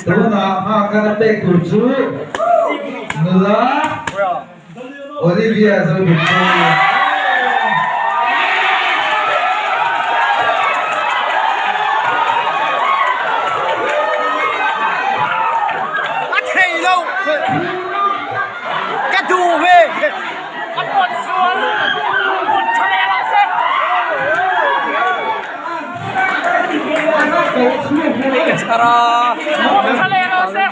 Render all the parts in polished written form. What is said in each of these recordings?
Tunah hma kana pek tur chu nula Olivia Zodinpuii. A thei lo ka duh ve a pawt sual pawt tha leh lo se. Ka chhar a pawt tha leh lo se.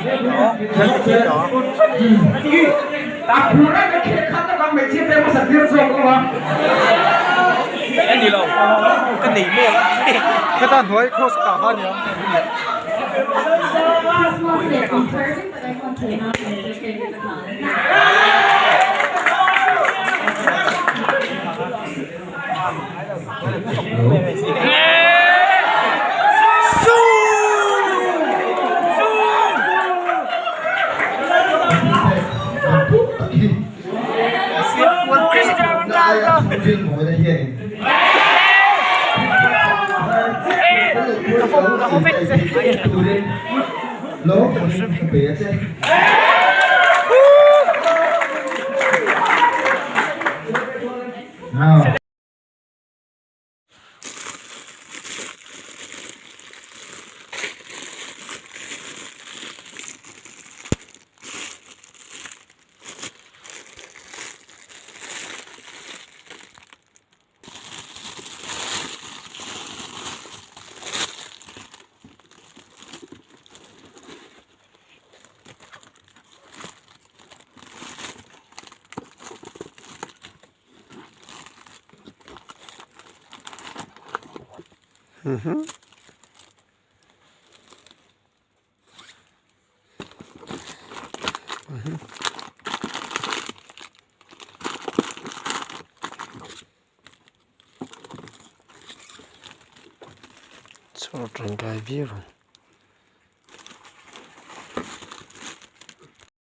Ani lo ka nei maw Heta hnuai cross a kah kha aniang. Now. Chhawr tangkai viau ang.